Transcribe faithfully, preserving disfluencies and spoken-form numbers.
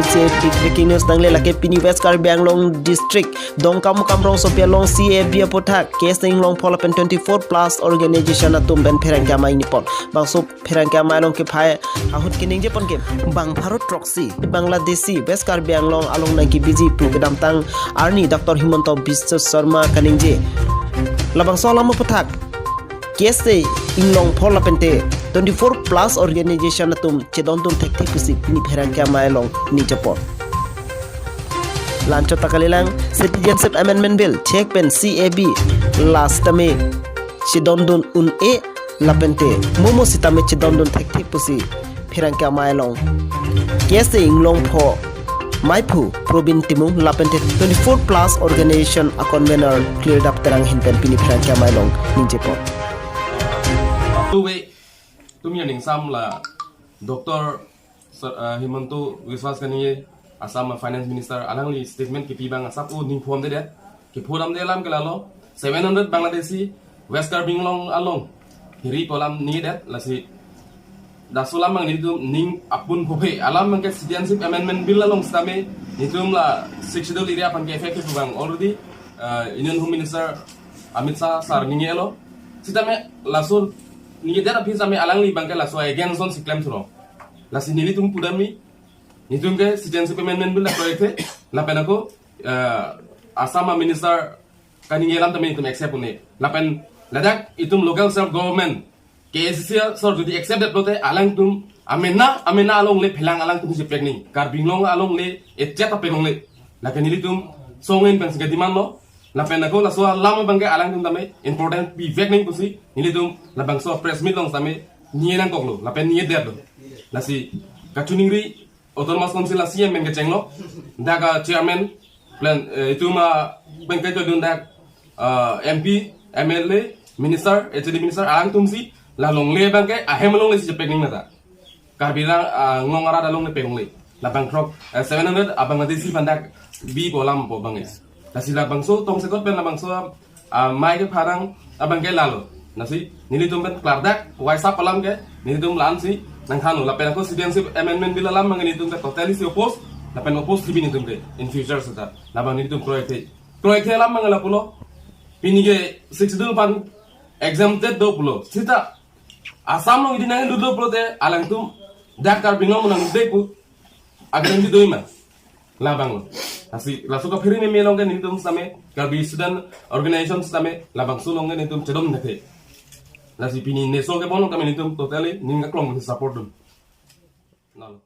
C A B breaking news nangle lake pini West Karbi Anglong district Dongkamukam rongsopi along C A B aputhak K S A Inglongpho lapen twenty-four plus organization atum pen pherangke amei nipon. Bangso pherangke amei along kephai ahut keningje pon ke bang Bharat throksi Bangladeshi West Karbi Anglong along nangkebiji pu kedamtang arni Doctor Himanta Biswa Sarma kaningje. Labangso alam aputhak K S A Inglongpho lapente twenty-four plus organization atum chedondun thekthe pusi pini pherangke amei along ningje pon. La-anchot ta kalilang, Citizenship Amendment Bill chek pen C A B la sitame chedondun un-e lapente momo sitame chedondun thekthe pusi pherangke amei along K S A Inglongpho meiphu Probin Timung lapente twenty-four plus organization a-convener Klirdap Terang ahin pen pini pherangke amei along ningje pon. Tuve, tumi aning sam la Doctor Sir, uh, Himanta Biswa Sarma kaningje, Assam Finance Minister, alangli statement kepi abang asap o ning phonde det. Kephodamde alam ke lalo, seven hundred Bangladeshi West Karbi Anglong along hiri pu alam ningje det, lasi laso alam abang nelitum ning apun phophe, alam abang ke Citizenship Amendment Bill along sitame nelitum la Sixth Schedule area aphan ke effective abang already, uh, Union Home Minister Amit Shah sir ningje lo. Sitame laso ningje det aphi sitame alangli abang ke laso against zone siklem thuro. Lasi nelitum pudamji, nelitum ke Citizenship Amendment Bill la proyek the, lapen ako, eh, Assam Minister kaningje alam tame nelitum accept un-e. Lapen ladak itum local self government, K A C C sir jodi accept det pulote alangtum amena, amena alongle phelang alangtum si pekni. Karbi Anglong alongle echet ta peklongle. Lake nelitum song-in pensi ke demand lo. Lapen ako laso alam abang ke alangtum tame important pivek nangji pusi nelitum labangso press meet along tame ningje nangkoklo, lapen ningje detlo. Lasi kachiningri Autonomous Council a-C E M pen kechenglo, dak a-chairman, plan, eh, itum a pen kejodun dak, eh, M P, M L A, minister, H A D minister, alangtum si, la longle abang ke, ahem longle si chepek nangji mata. Karbi Anglong, ah, Anglong arat alongle peklongle. Labang throk, eh, seven hundred, ah, Bangladeshi aphan dak bi pu alam pu abang ke. Lasi labangso tongsekot pen labangso, ah, amei kepharang abang ke lalo. Lasi nelitum pen klardak, waisap alam ke, nelitum la-an si nangthanlo. Lapen ako Citizenship Amendment Bill alam abang ke nelitum ke totally si oppose, lapen oppose thibi nelitum ke, in future seta. Labang nelitum kroikre. Kroikre alam abang ke lapulo. Pini ke Sixth Schedule aphan exempted do pulo. Seta Assam along idi nanglut do pulote alangtum dak Karbi Anglong nanglut pu agarem di doima. Labanglo. Lasi laso kaphere meme along ke nelitum sitame, Karbi Student Organization sitame, labangso along ke nelitum chedon thekthe. Lasi pini neso kebonlo tame nelitum totally ning aklong support dun. Lalo.